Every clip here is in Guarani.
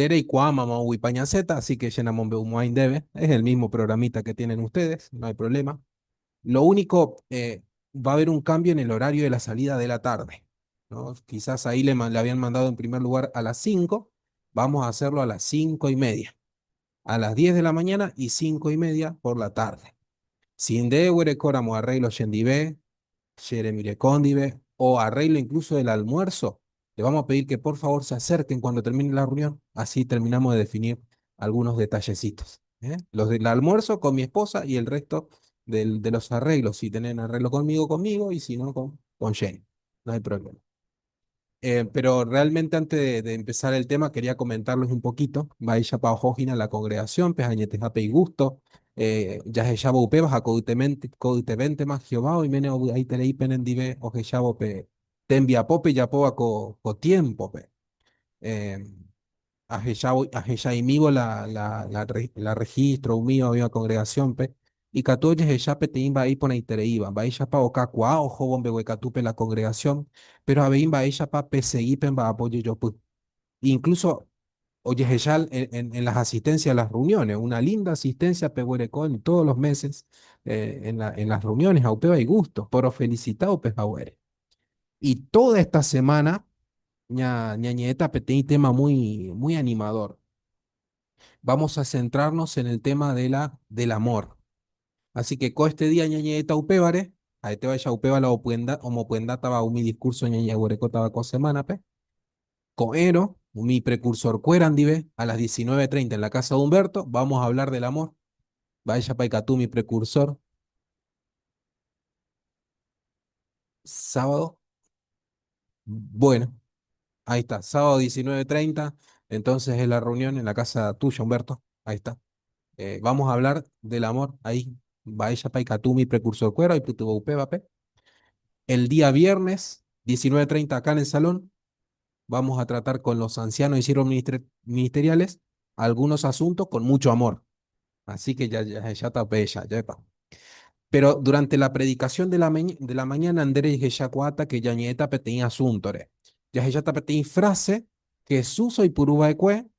Nde reikuaáma moõguipa ñasẽta, así que che namombe'umo'ãi ndéve, es el mismo programita que tienen ustedes, no hay problema. Lo único, va a haber un cambio en el horario de la salida de la tarde, ¿no? Quizás ahí le habían mandado en primer lugar a las 5, vamos a hacerlo a las 5:30, a las 10 de la mañana y 5:30 por la tarde. Si nde guerekóramo arreglo chendive, che rembireko ndive, o arreglo incluso del almuerzo, le vamos a pedir que por favor se acerquen cuando termine la reunión, así terminamos de definir algunos detallecitos, ¿eh? Los del almuerzo con mi esposa y el resto de los arreglos, si tienen arreglo conmigo, conmigo, y si no, con Jenny, no hay problema. Pero realmente antes de empezar el tema quería comentarles un poquito. Mba'éichapa oho hína la congregación, pe añetehápe y gusto. Jahechávo upéva ha ko'ytevéntema Jehová oiméne ovy'aiterei penendive ohechávo pe tembiapo pejapóva ko tiempo-pe. Ahechávo, ahechaimívo la registro umíva oĩva congregación-pe, ikatu ojehecha peteĩ mba'e iporãitereíva, mba'éichapa okakuaa ohóvo mbeguekatúpe la congregación, pero avei mba'éichapa pesegi pe mba'apo jejopy. Incluso ojehecha en las asistencias a las reuniones, una linda asistencia peguereko en todos los meses, en las reuniones, ha upéva igusto, porofelicita upehaguére. Y toda esta semana ñañe'ẽta peteĩ tema muy, muy animador. Vamos a centrarnos en el tema del amor. Así que ko este día ñañe'ẽta upévare, ha'etévaicha upéva la opyenda, omopyendátava umi discurso ñañeguerekótava ko semana-pe. Ko'ẽrõ, umi precursor-kuéra ndive, a las 19:30 en la casa de Humberto, vamos a hablar del amor. Mba'éichapa ikatu umi precursor. Sábado. Bueno, ahí está, sábado 19:30, entonces es la reunión en la casa tuya, Humberto, ahí está. Vamos a hablar del amor, ahí, mba'éichapa ikatu umi precursor-kuéra oipytyvõ upévape. El día viernes, 19:30 acá en el salón, vamos a tratar con los ancianos y siervos ministeriales algunos asuntos con mucho amor. Así que ya, ya, ya está, ya, ya está. Pero durante la predicación de la mañana, Andrés jahechakuaáta que ñañe'ẽta peteĩ asunto-re. Jahecháta peteĩ frase, Jesús oipuruva'ekue,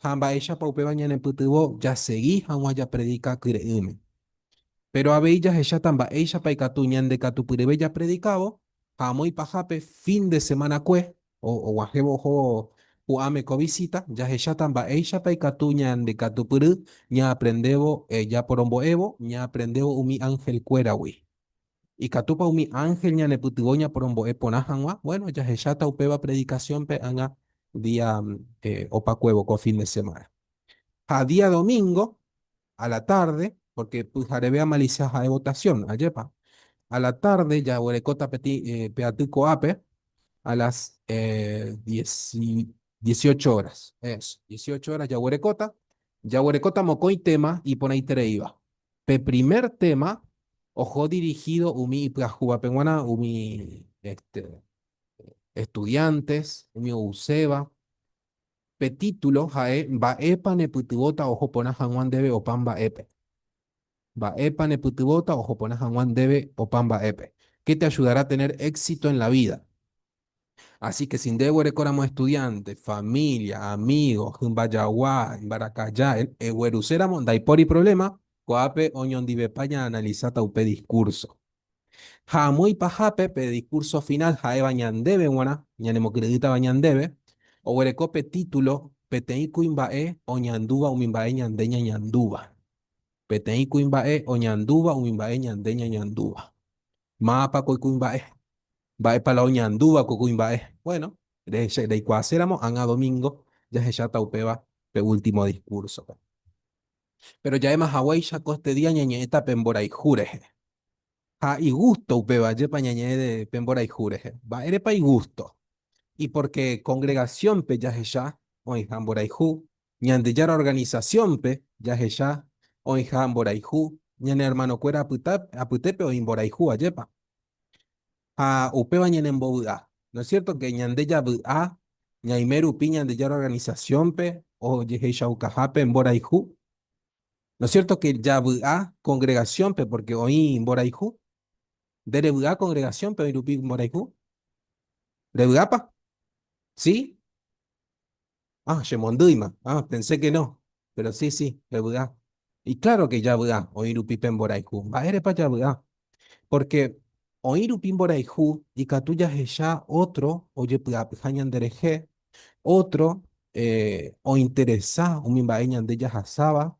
ha mba'éichapa upéva ñanepytyvõ jasegi hag̃ua japredika kyre'ỹme. Pero avei jahecháta mba'éichapa ikatu ñandekatupyryve japredikávo, ha amo ipahápe fin de semana-kue, oguahẽvo oho pu'ãme ko visita, jahecháta mba'éichapa ikatu ñandekatupyry ñaaprendévo japorombo'évo, ñaaprendévo umi ángel-kuéragui. Ikatúpa umi ángel ñanepytyvõ ñaporombo'e porã hag̃ua? Bueno, jahecháta upéva predicación-pe ág̃a día opakuévo ko fin de semana. Ha día domingo, a la tarde, porque pyhareve amalicia ha'e votación, ajépa? A la tarde jaguerekóta peteĩ pe aty ko'ápe a las 18 horas. Eso, 18 horas jaguerekóta. Jaguerekóta mokõi tema iporãitereíva. Pe primer tema oho dirigido umi ipyahúvape g̃uarã, umi estudiantes, umi ouséva. Pe título ha'e Mba'épa nepytyvõta oho porã hag̃ua ndéve opa mba'épe. Mba'épa nepytyvõta oho porã hag̃ua ndéve opa mba'épe. ¿Qué te ayudará a tener éxito en la vida? Así que si nde eguerekóramo estudiante, familia, amigo, hymba jagua, mbarakaja, egueruséramo, ndaipóri problema, ko'ápe oñondivepa ñaanalisáta upe discurso. Ha amo ipahápe pe discurso final ha'éva ñandéve g̃uarã, ñanemokyre'ỹtava ñandéve, oguereko pe título Peteĩ kuimba'e oñandúva umi mba'e ñande ñañandúva. Peteĩ kuimba'e oñandúva umi mba'e ñande ñañandúva. Mávapa ko kuimba'e? Mba'épa la oñandúva ko kuimba'e? Bueno, reikuaaséramo ág̃a domingo jahecháta upéva pe último discurso-pe. Péro ja'éma haguéicha ko este día ñañe'ẽta pe mborayhu rehe. Ha igústo upéva, ajépa ñañe'ẽ de pe mborayhu rehe. Mba'érepa igústo? Y porque congregación-pe jahecha oĩha mborayhu, Ñandejára organización-pe jahecha oĩha mborayhu, ñane hermano-kuéra apytépe oĩ mborayhu, ajépa? Ha upéva ñanembovy'a. ¿No es cierto que ñande javy'a ñaime rupi Ñandejára organización-pe ojehechaukahápe mborayhu? ¿No es cierto que javy'a congregación-pe porque oĩ mborayhu? Nde revy'a congregación-pe oĩ rupi mborayhu? Revy'ápa? Sí? Ah, chemondýima. Ah, pensé que no. Pero sí, sí, pevy'a. Y claro que javy'a oĩ rupi pe mborayhu. Mba'érepa javy'a? Porque oĩ rupi mborayhu ikatu jahecha ótro ojepy'apyha ñanderehe, ótro ointeresa umi mba'e ñande jahasáva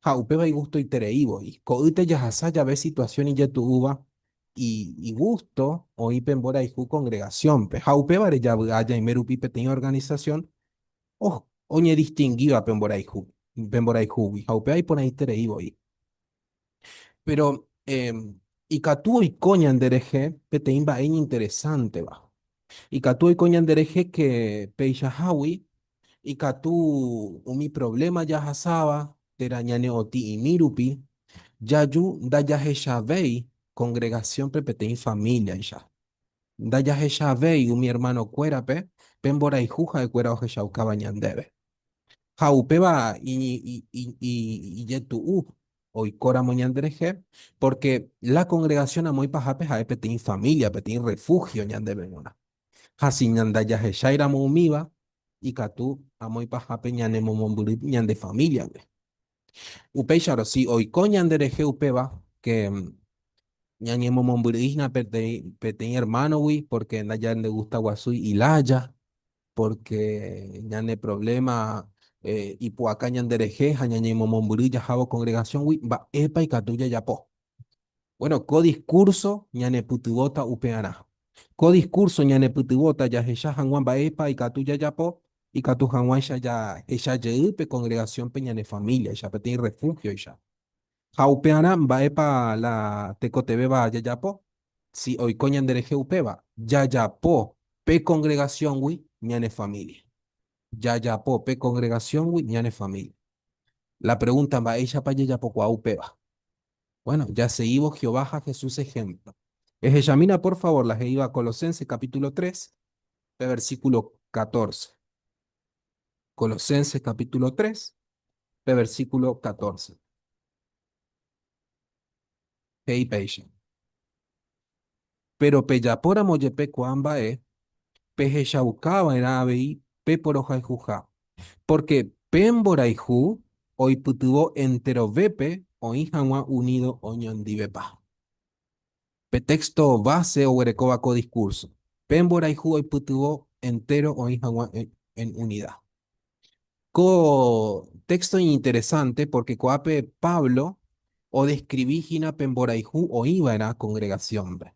ha upéva igustoiterei voi. Ko'ýte jahasa jave situasión ijetu'úva igústo oĩ pe mborayhu kongregasiónpe. Ha upévare javy'a jaime rupi peteĩ organisasión oñedistingíva pe mborayhu, pe mborayhúgui. Ha upéva iporãiterei voi. Péro ikatu oiko ñanderehe peteĩ mba'e iñinteresánteva. Ikatu oiko ñanderehe ke peichahágui ikatu umi provléma jahasáva térã ñaneotĩ'imi rupi, jaju ndajahechavéi kongregasiónpe peteĩ famíliaicha. Ndajahechavéi umi ermanokuérape pe mborayhu ha'ekuéra ohechaukáva ñandéve. Ha upéva ijetu'u oikóramo ñanderehe, pórke la kongregasión amo ipahápe ha'e peteĩ família, peteĩ rrefúhio ñandéve g̃uarã. Ha si ndajahecháiramo umíva, ikatu amo ipahápe ñanemomombyry ñande famíliagui. Upéicharõ, si oiko ñanderehe upéva, ke ñañemomombyry hína peteĩ ermánogui pórke ndajandegustaguasúi ilája, pórke ñane provléma ipu'aka ñanderehe ha ñañemomombyry jahávo kongregasióngui, mba'épa ikatu jajapo? Bueno, ko diskúrso ñanepytyvõta upearã. Ko diskúrso ñanepytyvõta jahecha hag̃ua mba'épa ikatu jajapo ikatu hag̃uáicha jahecha jey pe kongregasiónpe ñane famíliaicha, peteĩ rrefúhioicha. Ha upearã mba'épa la tekotevẽva jajapo? Si oiko ñanderehe upéva, jajapo pe kongregasióngui ñane família. Jajapo pe kongregasióngui ñane família. La pregúnta, mba'éichapa jajapokuaa upéva? Bueno, jaseguívo Jehová ha Jesús ehémplo. Ehechamína por favor la he'íva Colosenses capítulo 3, pe versículo 14. Colosenses capítulo 3, pe versículo 14. He'i péicha. Péro pejapóramo jepe ko'ã mba'e, pehechauka va'erã avei pe porohayhuha, pórke pe mborayhu oipytyvõ enterovépe oĩ hag̃ua unído oñondivepa. Pe téxto váse oguerekóva ko diskúrso, Pe mborayhu oipytyvõ entéro oĩ hag̃ua en unida. Ko téxto iñinteresánte pórke ko'ápe Pablo odeskrivi hína pe mborayhu oĩ va'erã kongregasiónpe.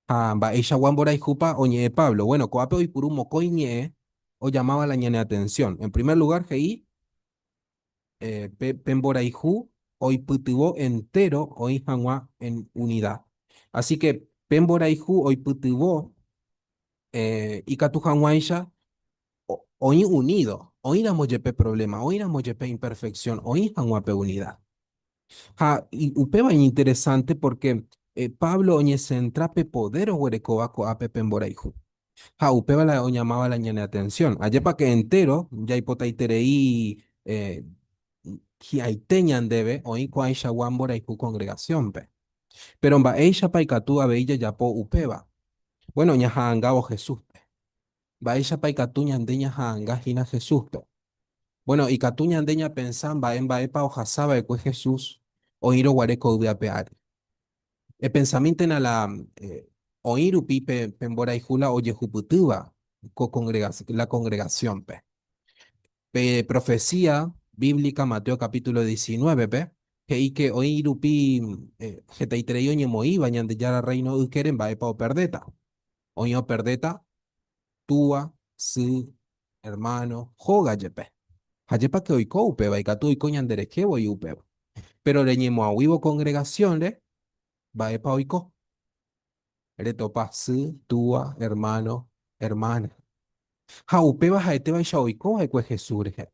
Ha mba'eichagua mborayhúpa oñe'ẽ Pablo? Bueno, ko'ápe oipuru mokõi ñe'ẽ ollamáva la ñane atensión. En primer lugár he'i pe mborayhu oipytyvõ entéro oĩ hag̃ua en unida. Así ke pe mborayhu oipytyvõ ikatu hag̃uáicha oĩ unído, oĩramo jepe provléma, oĩramo jepe imperfeksión, oĩ hag̃ua pe unida. Ha upéva iñinteresánte pórke Pablo oñesentra pe podér oguerekóva ko'ápe pe mborayhu. Ha upéva la oñamáva la ñane atensión. Ajépa ke entéro jaipotaiterei hi'aite ñandéve oĩ ko'ãichagua mborayhu kongregasiónpe. Péro mba'éichapa ikatu avei jajapo upéva? Buéno, ñaha'angávo Jesúspe. Mba'éichapa ikatu ñande ñaha'anga hína Jesúspe? Bueno, ikatu ñande ñapensa mba'e mba'épa ohasa va'ekue Jesús oĩrõ guare ko yvy ape ári. Epensamíntena la oĩ rupi pe mborayhu la ojehupytýva ko la kongregasiónpe. Pe profesía bíblica Mateo capítulo 19-pe he'i ke oĩ rupi hetaiterei oñemoĩva Ñandejára Rréino ykére mba'épa operdéta. Oĩ operdéta túa, sy, ermáno, hóga jepe. Ha jepa ke oiko upéva, ikatu oiko ñanderehe voi upéva. Péro reñemoag̃uívo kongregasiónre, mba'épa oiko? Retopa sy, túa, ermáno, ermána. Ha upéva ha'etévaicha oiko va'ekue Jesús rehe.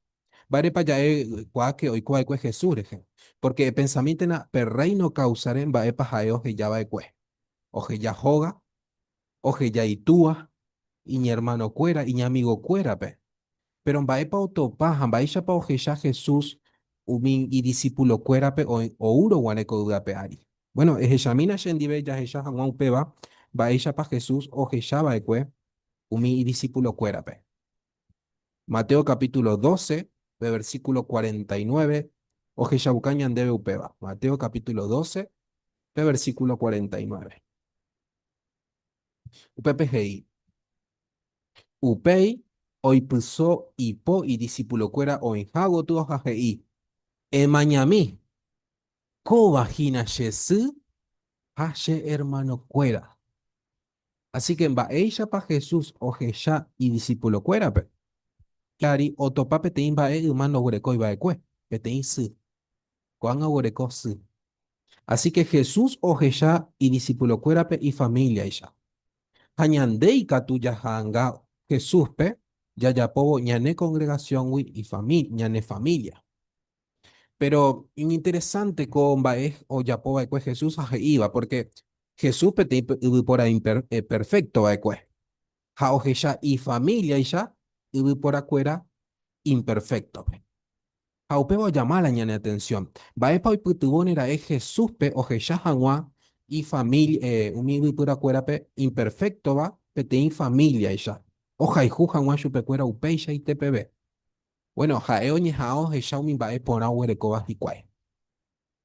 Mba'érepa ja'e kuaa ke oiko va'ekue Jesús rehe? Pórke epensamíntena pe Rréino káusare mba'épa ha'e oheja va'ekue. Oheja hóga, oheja itúa, iñermanokuéra, iñamigokuérape. Péro mba'épa otopa ha mba'éichapa ohecha Jesús umi idisipulokuérape oúrõ guare ko yvy ape ári? Buéno, ehechamína chendive jahecha hag̃ua upéva mba'éichapa Jesús ohecha va'ekue umi idisipulokuérape. Mateo capítulo 12, pe versículo 49, ohechauka ñandéve upéva. Mateo capítulo 12, pe versículo 49. Upépe he'i, Upéi oipyso ipo idisipulokuéra oĩha gotyo ha he'i, Emañami, kóva hína che sy ha che ermanokuéra. Así que mba'éichapa Jesús ohecha idisipulokuérape? Hi'ári otopa peteĩ mba'e yma ndoguerekói va'ekue, peteĩ sy. Ko'ág̃a oguereko sy. Así que Jesús ohecha idisipulokuérape ifamíliaicha. Ha ñande ikatu jaha'anga Jesúspe jajapóvo ñane kongregasióngui ñane família. Péro iñinteresánte ko mba'e ojapo va'ekue Jesús ha he'íva, pórke Jesús peteĩ yvypóra imperfékto va'ekue, ha ohecha ifamíliaicha yvyporakuéra imperféktope. Ha upéva ojama la ñane atensión. Mba'épa oipytyvõne ra'e Jesúspe ohecha hag̃ua ifamília, umi yvyporakuérape imperféktova peteĩ famíliaicha, ohayhu hag̃ua chupekuéra upeichaite peve? Bueno, ha'e oñeha'ã ohecha umi mba'e porã oguerekóva hikuái.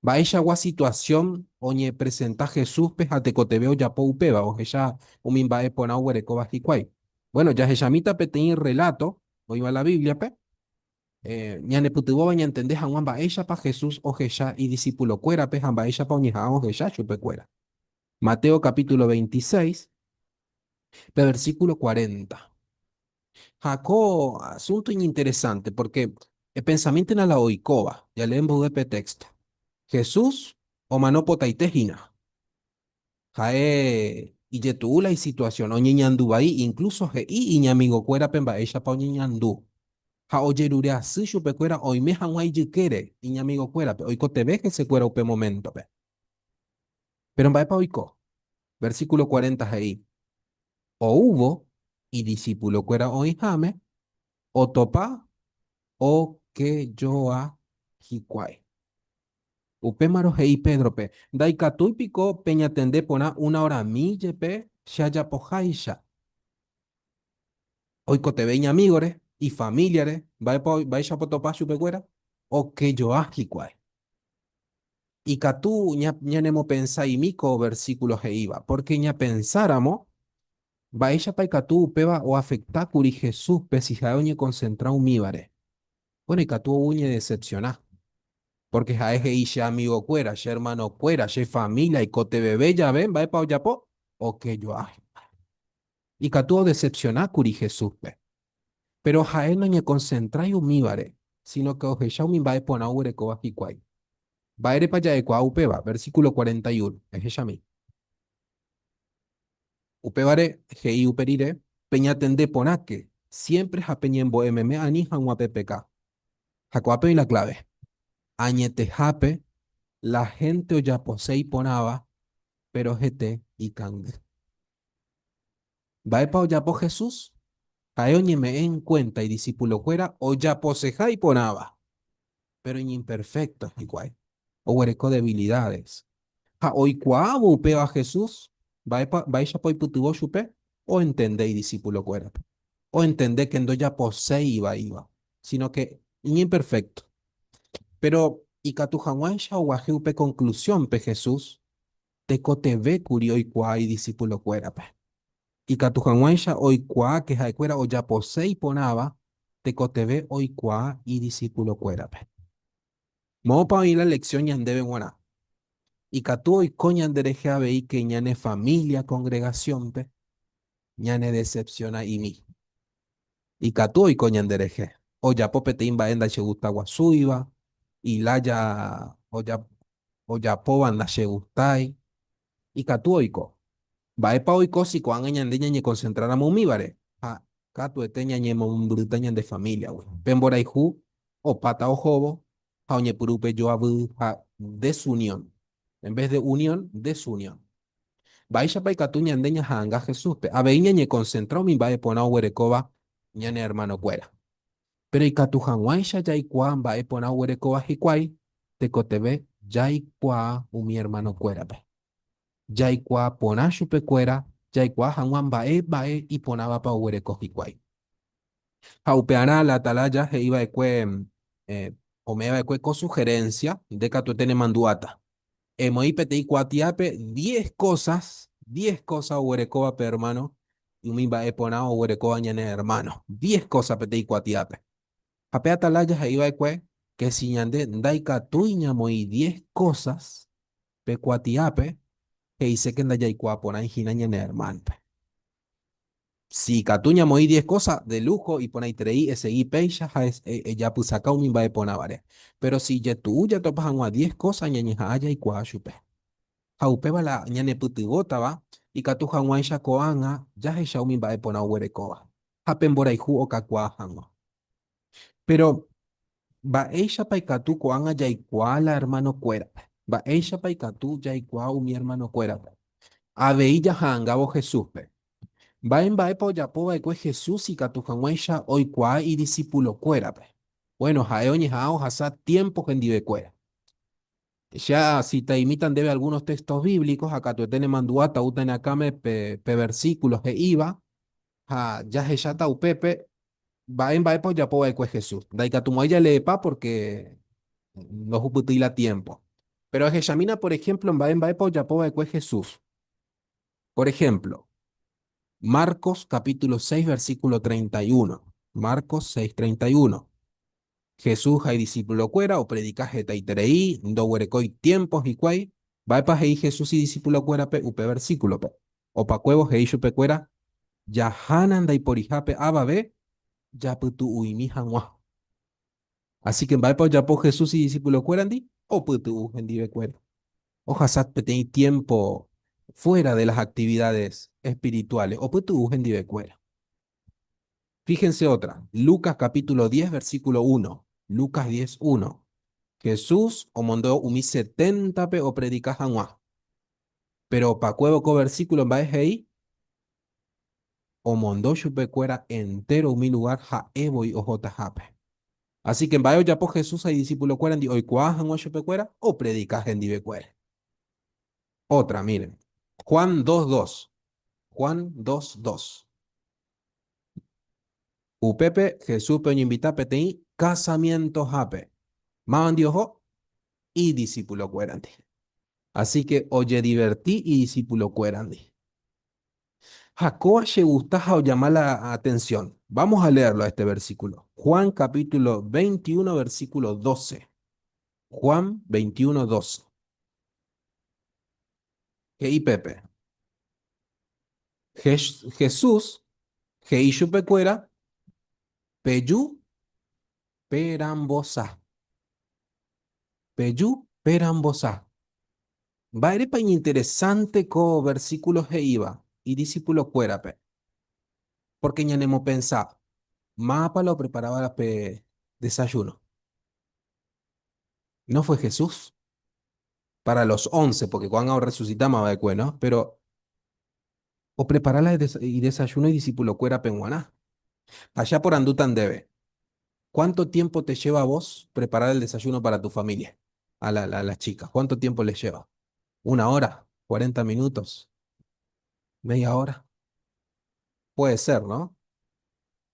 Mba'eichagua situasión oñepresenta Jesúspe ha tekotevẽ ojapo upéva, ohecha umi mba'e porã oguerekóva hikuái? Bueno, jahechamíta peteĩ rreláto oĩva la Bíbliape, ñanepytyvõva ñantende hag̃ua mba'éichapa Jesús ohecha idisipulokuérape ha mba'éichapa oñeha'ã ohecha chupekuéra. Mateo capítulo 26, pe versículo 40. Ha ko asunto iñinteresante porque epensamíntena la oikóva, jalee mboyve pe texto. Jesús omano potaite hína. Ha'e ijetu'u la isituasión, oñeñandu vai, incluso he'i iñamigokuérape mba'éichapa oñeñandu. Ha ojerure asy chupekuéra oime hag̃ua ijykére iñamigokuérape, oikotevẽ hesekuéra upe moméntope. Péro mba'épa oiko? Versículo 40 he'i, Oúvo idisipulokuéra oĩháme, otopa okejoa hikuái. Upémarõ he'i Pédrope, Ndaikatúi piko peñatende porã una orami jepe che ajapoháicha? Oikotevẽ iñamígore, ifamíliare, mba'épa mba'éichapa otopa chupekuéra? Okejoa hikuái. Ikatu ñanemopensa'imi ko versíkulo he'íva, pórke ñapensáramo mba'éichapa ikatu upéva oafekta kuri Jesúspe si ha'e oñekonsentra umívare. Bueno, ikatu ou ñedesepsiona, pórke ha'e he'i che amigokuéra, che ermanokuéra, che família aikotevẽve jave mba'épa ojapo, okejoa hikuái. Ikatu odesepsiona kuri Jesúspe. Péro ha'e noñekonsentrái umívare, síno ke ohecha umi mba'e porã oguerekóva hikuái. Mba'érepa ja'ekuaa upéva? Versíkulo 41, ehechami. Upévare he'i upe rire, Peñatende porãke, siémpre ha peñembo'e meme ani hag̃ua pepeka. Ha ko'ápe oĩ la kláve. Añetehápe, la hénte ojapose iporãva, péro hete ikangy. Mba'épa ojapo Jesús? Ha'e oñeme'ẽ enkuénta idisipulokuéra ojaposeha iporãva, péro iñimperfékto hikuái, oguereko devilidades. Ha oikuaávo upéva Jesús, mba'épa, mba'éichapa oipytyvõ chupe? Oentende idisipulokuérape. Oentende ke ndojaposéi ivaíva, síno ke iñimperfékto. Péro ikatu hag̃uáicha oguahẽ upe konklusiónpe Jesús, tekotevẽ kuri oikuaa idisipulokuérape. Ikatu hag̃uáicha oikuaa ke ha'ekuéra ojapose iporãva, tekotevẽ oikuaa idisipulokuérape. Moõpa oĩ la leksión ñandéve g̃uarã? Ikatu oiko ñanderehe avei ke ñane família kongregasiónpe ñanedesepsiona'imi. Ikatu oiko ñanderehe, ojapo peteĩ mba'e ndachegustaguasúiva, ilája ojapóva ndachegustái. Ikatu oiko. Mba'épa oiko si ko'ág̃a ñande ñañekonsentráramo umívare? Ha katuete ñañemombyrýta ñande famíliagui. Pe mborayhu opáta ohóvo ha oñepyrũ pe joavy ha desunión. En vez de unión, desunión. Mba'éichapa ikatu ñande ñaha'anga Jesúspe? Avei ñañekonsentra umi mba'e porã oguerekóva ñane ermanokuéra. Péro ikatu hag̃uáicha jaikuaa mba'e porã oguerekóva hikuái, tekotevẽ jaikuaa umi ermanokuérape. Jaikuaa porã chupekuéra jaikuaa hag̃ua mba'e mba'e iporãvapa oguereko hikuái. Ha upearã la Atalaya he'i va'ekue, ome'ẽ va'ekue ko sugerencia, nde katuete nemandu'áta. Emoĩ peteĩ kuatiápe diez cosas, diez cosas oguerekóva pe hermano, umi mba'e porã oguerekóva ñane hermano. Diez cosas peteĩ kuatiápe. Ha pe Atalaya he'i va'ekue que si ñande ndaikatúi ñamoĩ diez cosas pe kuatiápe, he'ise que ndajaikuaa porãi hína ñane hermano-pe. Si ikatu ñamoĩ diez cosa de lujo iporãiterei esegi péicha ha ejapysaka umi mba'e porãvare. Péro si ijetu'u jatopa hag̃ua diez kósa ñañeha'ã jaikuaa chupe. Ha upéva la ñanepytyvõtava ikatu hag̃uáicha ko'ág̃a jahecha umi mba'e porã oguerekóva ha pe mborayhu okakuaa hag̃ua. Péro mba'éichapa ikatu ko'ág̃a jaikuaa la ermanokuérape? Mba'éichapa ikatu jaikuaa umi ermanokuérape? Avei jaha'angávo Jesúspe. Mba'e mba'épa ojapo va'ekue Jesús ikatu hag̃uáicha oikuaa idisipulokuérape? Bueno, ha'e oñeha'ã ohasa tiémpo hendivekuéra. Che asitaimíta ndéve algunos textos bíblicos ha katuete nemandu'áta oúta ne akãme pe versículo he'íva ha jahecháta upépe mba'e mba'épa ojapo va'ekue Jesús. Ndaikatumo'ãi jaleepa porque ndohupytýi la tiémpo. Péro ehechamína por ehémplo mba'e mba'épa ojapo va'ekue Jesús. Por ejemplo, Marcos capítulo 6 versículo 31. Marcos 6, 31. Jesús ha idisipulokuéra opredika hetaiterei, ndoguerekói tiémpo hikuái. Mba'épa he'i Jesús idisipulokuérape upe versíkulope? Opakuévo he'i chupekuéra, Jahána ndaiporihápe avave japytu'uimi hag̃ua. Asíke mba'épa ojapo Jesús idisipulokuérandi? Opytu'u hendivekuéra. Ohasa peteĩ tiémpo fuera de las actividades espirituales, opytu'u hendivekuéra. Fíjense otra, Lucas capítulo 10, versículo 1. Lucas 10, 1. Jesús omondo umi seténtape opredika hag̃ua. Péro opakuévo ko versíkulo mba'e he'i? Omondo chupekuéra entéro umi lugár ha'e voi ohotahápe. Así ke mba'e ojapo Jesús ha idisipulokuérandi oikuaa hag̃ua chupekuéra? Opredika hendivekuéra. Ótra, miren. Juan 2.2. Juan 2.2. Upépe Jesúspe oñeinvita peteĩ kasamientohápe. Mávandi oho? Idisipulokuérandi. Así ke ojediverti idisipulokuérandi. Ha kóva chegusta ha ojama la atención. Vamos a leerlo a este versículo. Juan capítulo 21, versículo 12. Juan 21, 12. He'i pépe. Jesús he'i chupekuéra, Peju perambosa. Peju perambosa. Mba'érepa iñinteresánte ko versíkulo he'íva idisipulokuérape? Pórke ñanemopensa, mávapa la opreparáva pe desayuno? No fue Jesús. Para los once, porque ko'ág̃a orresusitáma va'ekue, no? Péro oprepara la idesayuno idisipulokuérape g̃uarã. Ha che aporandúta ndéve, ¿cuánto tiempo te lleva a vos preparar el desayuno para tu familia? A la, a las chicas, ¿cuánto tiempo les lleva? ¿Una hora? ¿40 minutos? ¿Media hora? Puede ser, ¿no?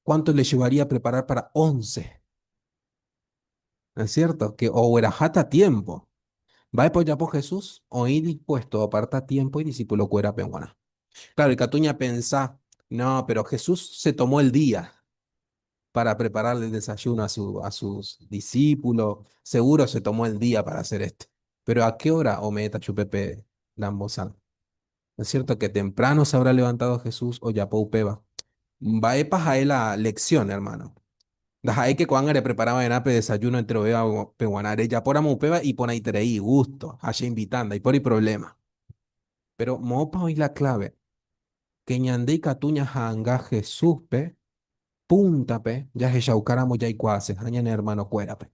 ¿Cuánto le llevaría preparar para 11? ¿No es cierto? Que ogueraháta tiempo. Mba'épa ojapo Jesús? Oĩ dispuesto oaparta tiempo idisipulokuérape g̃uarã. Claro, ikatu ñapensa, no, pero Jesús se tomó el día para prepararle el desayuno a sus discípulos, seguro se tomó el día para hacer esto. Pero ¿a qué hora ome'ẽta chupe pe lambosa? ¿No es cierto que temprano se habrá levantado Jesús ojapo upéva? Mba'épa ha'e la lección, hermano? Ndaha'éi ke ko'ág̃a reprepara va'erã pe desayuno enterovéva peguarã. Rejapóramo upéva iporãiterei, gusto, ha cheinvita, ndaipóri problema. Péro moõpa oĩ la clave? Ke ñande ikatu ñaha'anga Jesúspe púntape jahechaukáramo jaikuaaseha ñane ermanokuérape.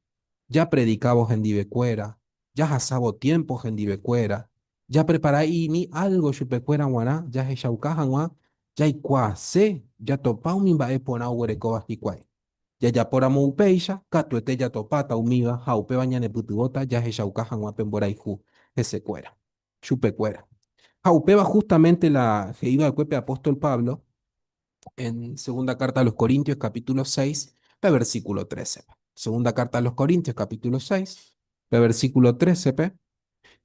Japredikávo hendivekuéra, jahasávo tiémpo hendivekuéra, japrepara'imi álgo chupekuéra g̃uarã jahechauka hag̃ua jaikuaase jatopa umi mba'e porã oguerekóva hikuái. Jajapóramo upéicha, katuete jatopáta umíva ha upéva ñanepytyvõta jahechauka hag̃ua pe mborayhu hesekuéra, chupekuéra. Ha upéva justamente la he'i va'ekue pe apóstol Pablo. En segunda carta a los Corintios, capítulo 6, pe versículo 13. Segunda carta a los Corintios, capítulo 6, pe versículo 13, pe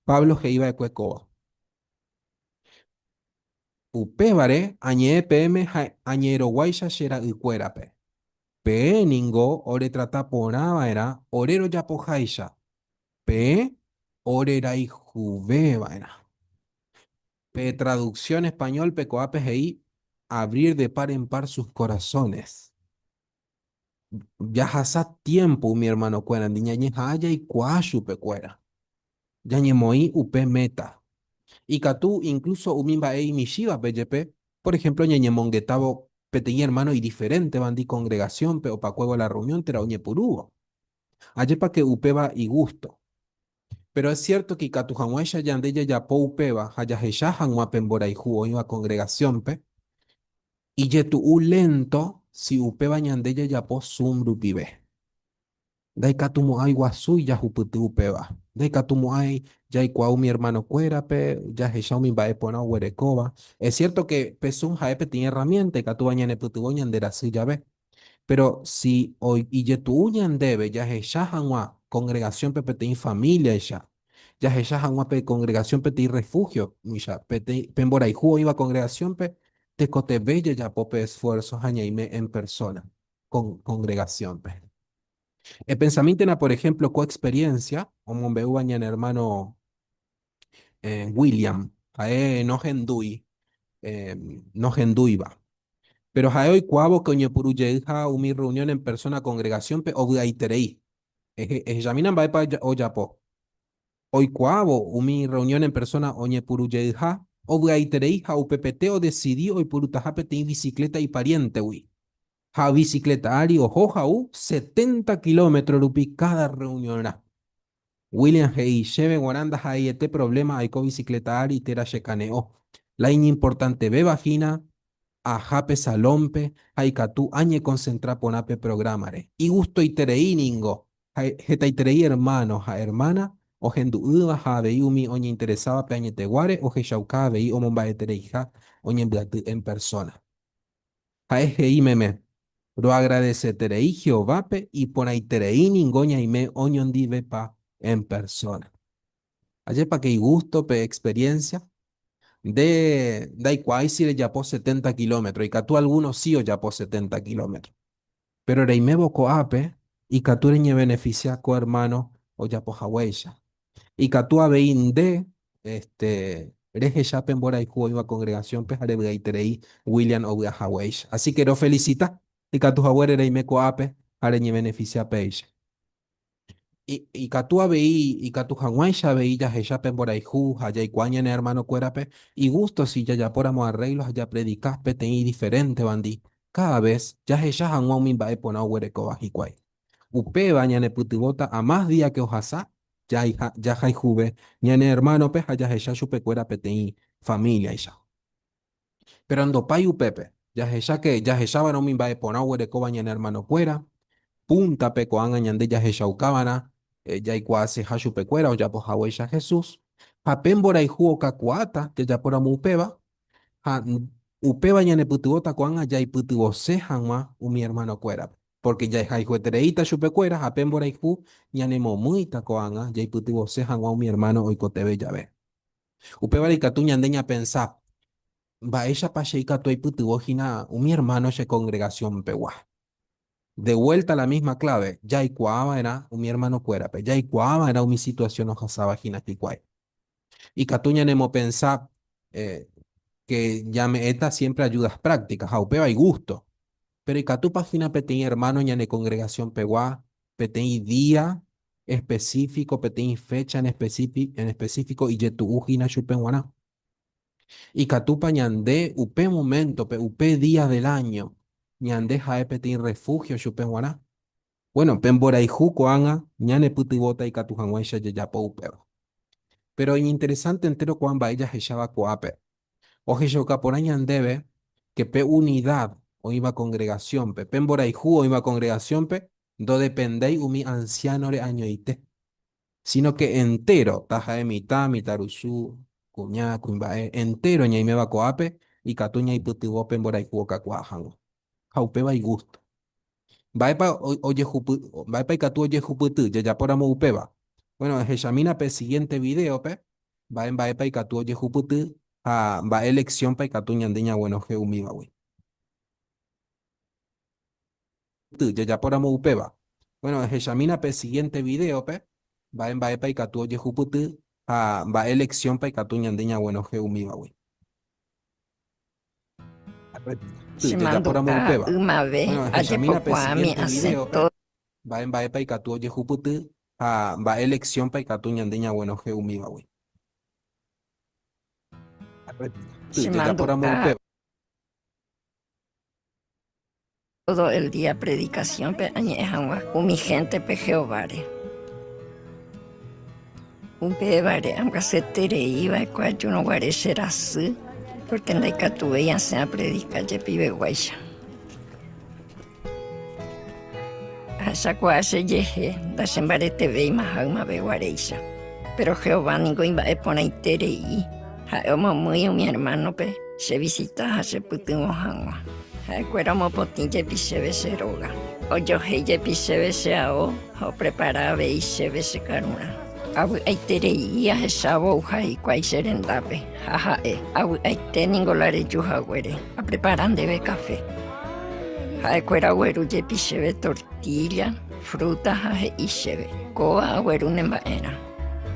Pablo he'i va'ekue kóva. Upévare añe'ẽ peẽme ha añe'ẽroguáicha che ra'ykuérape. Peẽ ningo oretrata porã va'erã ore rojapoháicha. Peẽ orerayhuve va'erã. Pe traducción español-pe ko'ápe he'i abrir de par en par sus corazones. Jahasa tiempo umi hermano-kuérandi, ñañeha'ã jaikuaa chupekuéra. Ñañemoĩ upe meta. Ikatu incluso umi mba'e imichĩvape jepe, por ejemplo ñañemongetávo peteĩ hermano idiferéntevandi congregación-pe opakuévo la reunión térã oñepyrũvo. Ajépa ke upéva igusto. Péro es cierto ke ikatu hag̃uáicha ñande jajapo upéva ha jahecha hag̃ua pe mborayhu oĩva kongregasiónpe, ijetu'u lénto si upéva ñande jajapo Zoom rupive. Ndaikatumo'ãi guasúi jahupyty upéva. Ndaikatumo'ãi jaikuaa umi ermanokuérape, jahecha umi mba'e porã oguerekóva. Es cierto ke pe Zoom ha'e peteĩ erramiénta ikatúva ñanepytyvõ ñanderasy jave. Péro si ijetu'u ñandéve jahecha hag̃ua kongregasiónpe peteĩ famíliaicha, jahecha hag̃ua pe kongregasión peteĩ rrefúhioicha, pe mborayhu oĩva kongregasiónpe, tekotevẽ jajapo pe esfuérso ha ñaime en persóna kongregasiónpe. Epensamíntena por ehémplo ko experiénsia omombe'úva ñane ermáno William, ha'e nohendúi, nohendúiva. Péro ha'e oikuaávo ke oñepyrũ jeyha umi rreunión en persóna kongregasiónpe ovy'aiterei. Ehechamína mba'épa ojapo. Oikuaávo umi rreunión en persóna oñepyrũ jeyha, ovy'aiterei ha upepete odesidi oipurutaha peteĩ visikléta ipariéntegui. Ha visikléta ári oho ha'u 70 kilómetro rupi káda rreunionrã. William he'i, Chéve g̃uarã ndaha'eiete provléma aiko bicicleta ári térã chekane'õ. La iñimportantevéva hína aha pe salónpe ha ikatu añekonsentra porã pe prográmare. Igustoiterei ningo ha hetaiterei ermáno ha ermána ohendu'ỹva ha avei umi oñeinteresáva pe añeteguáre ohechauka avei omomba'etereiha oñembyaty en persóna. Ha'e he'i meme, Roagradeseterei Jehovápe iporãiterei ningo ñaime oñondivepa en persóna. Ajépa ke igústo pe experiencia? Nde ndaikuaái si rejapo 70 kilómetro, ikatu algúno si ojapo 70 kilómetro. Péro reimévo ko'ápe, ikatu reñevenefisia ko ermáno ojapo haguéicha. Ikatu avei nde, este, rehecha pe mborayhu oĩva kongregasiónpe ha revy'aiterei William ovy'a haguéicha. Así que rofelisita ikatu haguére reime ko'ápe ha reñevenefisia péicha. Ikatu avei, ikatu hag̃uáicha avei jahecha pe mborayhu ha jaikuaa ñane ermanokuérape, igústo si jajapóramo arréglo ha japredika peteĩ idiferéntevandi káda ves jahecha hag̃ua umi mba'e porã oguerekóva hikuái. Upéva ñanepytyvõta amás día ke ohasa jahayhuve ñane ermánope ha jahecha chupekuéra peteĩ famíliaicha. Péro ndopái upépe, jahecha ke jahechava'erã umi mba'e porã oguerekóva ñane ermanokuéra, púntape ko'ág̃a ñande jahechaukava'erã jaikuaaseha chupekuéra ojapo haguéicha Jesús, ha pe mborayhu okakuaáta jajapóramo upéva, ha upéva ñanepytyvõta ko'ág̃a jaipytyvõse hag̃ua umi ermanokuérape. Pórke jahayhuetereíta chupekuéra ha pe mborayhu ñanemomýita ko'ág̃a jaipytyvõse hag̃ua umi ermáno oikotevẽ jave. Upévare ikatu ñande ñapensa, Mba'éichapa che ikatu aipytyvõ hína umi ermáno che kongregasionpegua? De vuélta la mísma kláve, jaikuaa va'erã umi ermanokuérape, jaikuaa va'erã umi situasión ohasáva hína hikuái. Ikatu ñanemopensa ke ñame'ẽta siémpre ajúdas práktikas ha upéva igústo. Péro ikatúpa hína peteĩ ermáno ñane kongregasionpegua peteĩ día espesífiko, peteĩ fécha en espesífiko ijetu'u hína chupe g̃uarã? Ikatúpa ñande upe moméntope, upe día del áño, ñande ha'e peteĩ rrefúhio chupe g̃uarã? Bueno, pe mborayhu ko'ág̃a ñanepytyvõta ikatu hag̃uáicha jajapo upéva. Péro iñinteresánte entéro ko'ã mba'e jahecháva ko'ápe. Ohechauka porã ñandéve ke pe unida oĩva kongregasiónpe, pe mborayhu oĩva kongregasiónpe ndodependéi umi ansiánore añoite, síno ke entéro, taha'e mitã, mitãrusu, kuña, kuimba'e, entéro ñaiméva ko'ápe. ikatu ñaipytyvõ pe mborayhu okakuaa hag̃ua. Ha upéva igústo. Mba'épa ojehupy, mba'épa ikatu ojehupyty jajapóramo upéva? Bueno, ehechamína pe siguiente vidéope mba'e mba'épa ikatu ojehupyty ha mba'e lección-pa ikatu ñande ñaguenohẽ umívagui. Jajapóramo upéva. Bueno, ehechamína pe siguiente vidéope mba'e mba'épa ikatu ojehupyty ha mba'e lección-pa ikatu ñande ñaguenohẽ umívagui. Jajapóramo Chemandu'a upéva. ymave Bueno, ehechamína pe ajepokuaámi siguiente asẽ vidéope mba'e mba'épa ikatu ojehupyty ha mba'e lección-pa ikatu ñande ñaguenohẽ umívagui. Jajapóramo Chemandu'a upéva. tódo el día predikasiónpe añe'ẽ hag̃ua umi héntepe Jehováre. Upévare ambyasyeterei va'ekue ajúrõ guare che rasy, pórke ndaikatuvéi asẽ apredika jepiveguáicha. Ahechakuaa chejehe ndachembaretevéimaha ymave guaréicha. Péro Jehová ningo imba'eporãiterei, ha'e omomýi umi ermánope chevisita ha chepytyvõ hag̃ua. Ha'ekuéra omopotĩ jepi chéve che róga, ojohéi jepi chéve che ao ha oprepara avei chéve che karurã. Avy'aiterei ahechávo ouha hikuái che rendápe, ha ha'e, Avy'aite ningo la reju haguére, aprepara ndéve kafe. Ha'ekuéra ogueru jepi chéve tortílla, frúta ha he'i chéve, Kóva agueru ne mba'erã.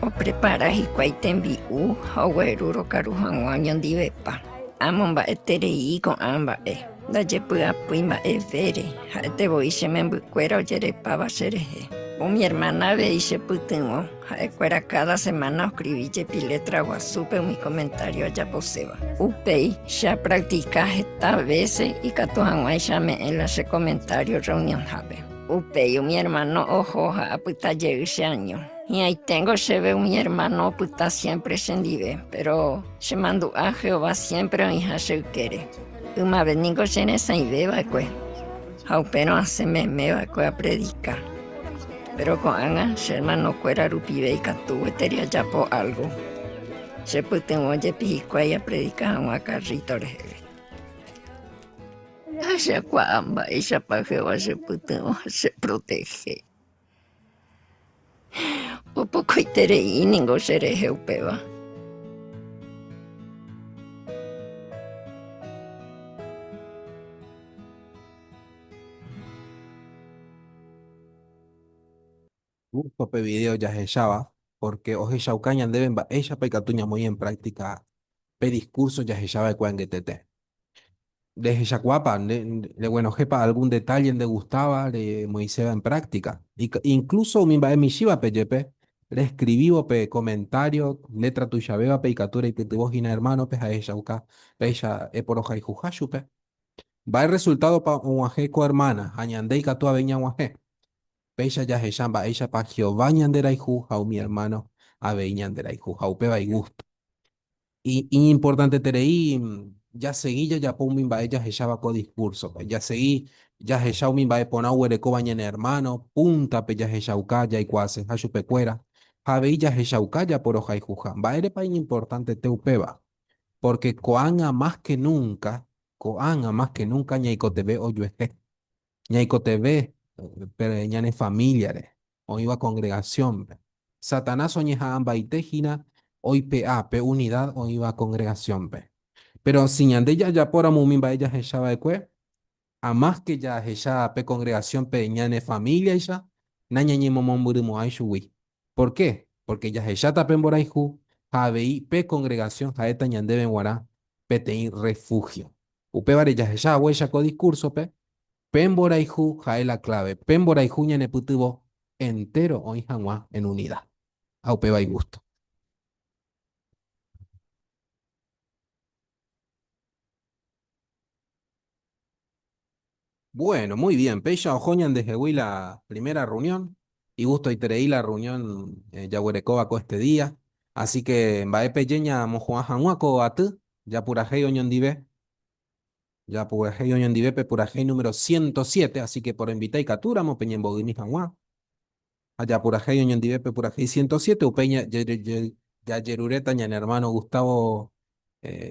Oprepara hikuái tembi'u ha ogueru rokaru hag̃ua oñondivepa. Amomba'eterei ko'ã mba'e, ndajepy'apýi mba'evére, ha'ete voi che membykuéra ojerepáva cherehe. Umi ermána avei chepytyvõ, ha'ekuéra káda semána oskrivi jepi létra guasúpe umi komentário ajaposéva. Upéi, che apraktika heta vése ikatu hag̃uáicha ame'ẽ la che komentário rreunionhápe. Upéi umi ermáno oho ha apyta jey cheaño. Hi'ãiténgo chéve umi ermáno opyta siémpre chendive, péro Chemandu'a Jehová siémpre oĩha che ykére. Ymave ningo cheresãive va'ekue, ha upérõ asẽ meme va'ekue apredika. Péro ko'ág̃a che ermanokuéra rupive ikatu gueteri ajapo álgo. Chepytyvõ jepi hikuái apredika hag̃ua karríto reheve. Ahechakuaa mba'éichapa Jehová chepytyvõ ha cheprotehe. Opokoiterei ningo cherehe upéva. Gusto pe video jahecháva, porque ohechauka ñandéve mba'éichapa ikatu ñamoĩ en práctica pe discurso jahechava'ekue angetete. Rehechakuaápa, reguenohẽpa algún detalle ndegustáva remoĩséva en práctica? Incluso umi mba'e michĩvape jepe, reskrivívo pe comentario létra tuichavévape ikatu reipytyvõ hína hermano-pe ha ehechauka péicha eporohayhuha chupe. Mba'e resultado-pa og̃uahẽ ko hermana ha ñande ikatu avei ñag̃uahẽ? Péicha jahecha mba'éichapa Jehová ñanderayhu ha umi ermáno avei ñanderayhu, ha upéva igústo. Iñimportanteterei jasegi jajapo umi mba'e jahecháva ko diskúrsope. Jasegi jahecha umi mba'e porã oguerekóva ñane ermáno, púntape jahechauka jaikuaaseha chupekuéra, ha avei jahechauka japorohayhuha. Mba'érepa iñimportantete upéva? Pórke ko'ág̃a más ke núnka, ko'ág̃a más ke núnka ñaikotevẽ ojuehe. Ñaikotevẽ pe ñane famíliare oĩva kongregasiónpe. Satanás oñeha'ãmbaite hína oipe'a pe unida oĩva kongregasiónpe. Péro si ñande jajapóramo umi mba'e jahecha va'ekue, amáske jahecha pe kongregasiónpe ñane famíliaicha, nañañemomombyrymo'ãi chugui. Por ke? Pórke jahecháta pe mborayhu ha avei pe kongregasión ha'éta ñandéve g̃uarã peteĩ rrefúhio. Upévare jahecha haguéicha ko diskúrsope, pe mborayhu ha'e la kláve, pe mborayhu ñanepytyvõ entéro oĩ hag̃ua en unida. Ha upéva igústo. Bueno, muy bien, péicha oho ñandehegui la primera reunión, igustoiterei la reunión jaguerekóva ko este día, así que mba'e peje ñamohu'ã hag̃ua ko aty, japurahéi oñondive, japurahéi oñondive pe purahéi número 107, así que poroinvita ikatúramo peñembo'ymi hag̃ua, ha japurahéi oñondive pe purahéi 107, upéi jajeruréta ñane hermano Gustavo.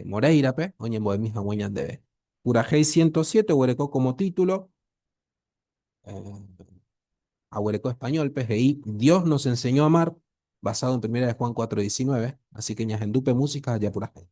Moreira-pe oñembo'emi hag̃ua ñandéve. Purahéi 107 oguereko como título, aguereko español-pe, he'i Dios nos enseñó a amar, basado en primera de Juan 4:19, así que ñahendúpe música ha japurahéi.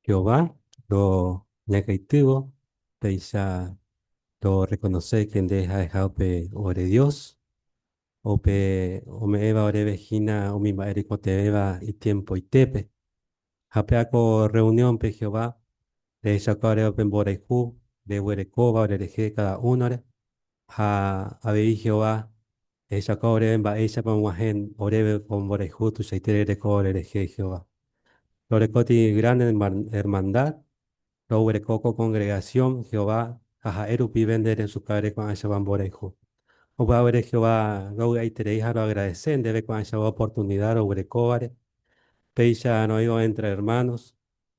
Jehová lo ñakaitývo péicha lo reconoce que nde ha'eha upe ore Dios, upe ome'ẽva oréve hína umi mba'e reikotevẽva itiempoitépe. Ha péa ko reunión-pe Jehová rehechauka oréve upe mborayhu reguerekóva orerehe káda únore, ha avei Jehová rehechauka oréve mba'éichapa og̃uahẽ oréve ko mborayhu tuichaite rerekóva orerehe Jehová. Rorekóti gran hermandad, roguereko ko congregación Jehová ha ha'e rupive nde resukáre ko'ãichagua mborayhu. Upévare Jehová rovy'aiterei ha roagradese ndéve ko'ãichagua oportunidad roguerekóvare. Péicha roĩvo entre hermanos,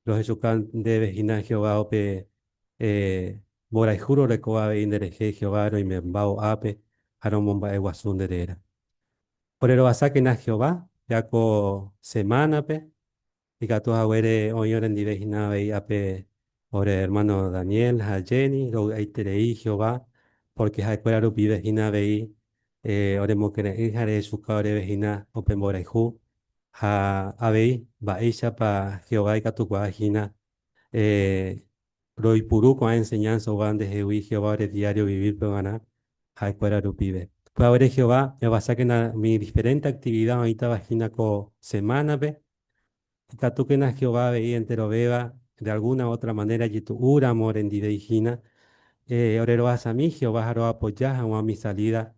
rohechuka ndéve hína Jehová upe mborayhu rorekóva avei nderehe Jehová roimembávo ápe ha romomba'eguasu nde réra. Orerovasákena Jehová, ja ko semánape ikatu haguére oĩ orendive hína avei ápe ore ermáno Daniel ha Jenny, rovy'aiterei Jehová Porque ha'ekuéra rupive hína avei oremokyre'ỹ ha rehechuka oréve hína upe mborayhu ha avei mba'éichapa Jehová ikatukuaa hína roipuru ko'ã enseñanza oúva ndehegui Jehová ore diario vivir-pe g̃uarã ha'ekuéra rupive. Upéva ore Jehová, evasákena umi diferente actividad oĩtava hína ko semana-pe. Ikatúkena Jehová avei enterovéva de alguna u otra manera jetu'úramo orendivéi hína, ore rohasami Jehová ha roapoja hag̃ua umi salida,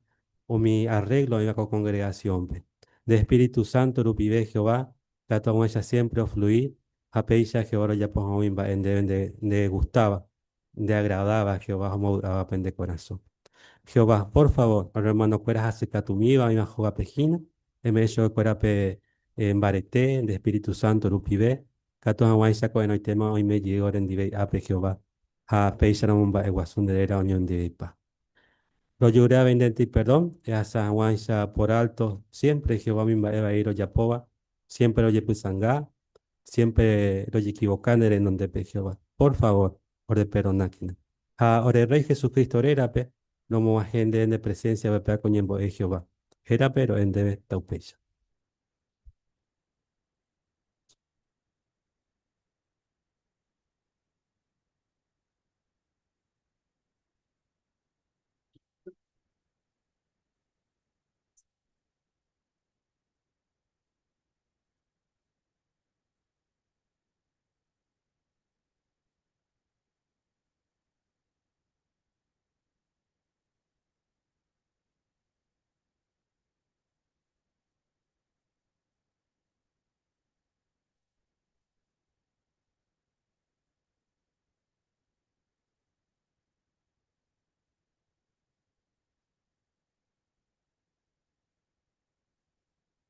umi arreglo oĩva ko congregación-pe. Nde espíritu santo rupive Jehová, katu hag̃uáicha siempre oflui ha péicha Jehová rojapo hag̃ua umi mba'e ndéve ndegustáva, ndeagradáva Jehová ha omovy'áva pende korasõ. Jehová, por favor, ore hermanokuéra hasykatumíva oĩva hógape hína, eme'ẽ chupekuéra pe mbarete nde espíritu santo rupive, katu hag̃uáicha ko'ẽrõitéma oime jey orendivéi ápe Jehová, ha péicha romomba'eguasu nde réra oñondivepa. Rojure avei ndénte iperdón, ehasa hag̃uáicha por alto siempre Jehová umi mba'e vai rojapóva, siempre rojepysanga, siempre rojekivoka ne renondépe Jehová. Por favor, oreperdonákena. Ha ore Rey Jesucristo rérape, romog̃uahẽ ndéve ne presencia-pe ko ñembo'e Jehová. Hérape ro'e ndéve taupéicha.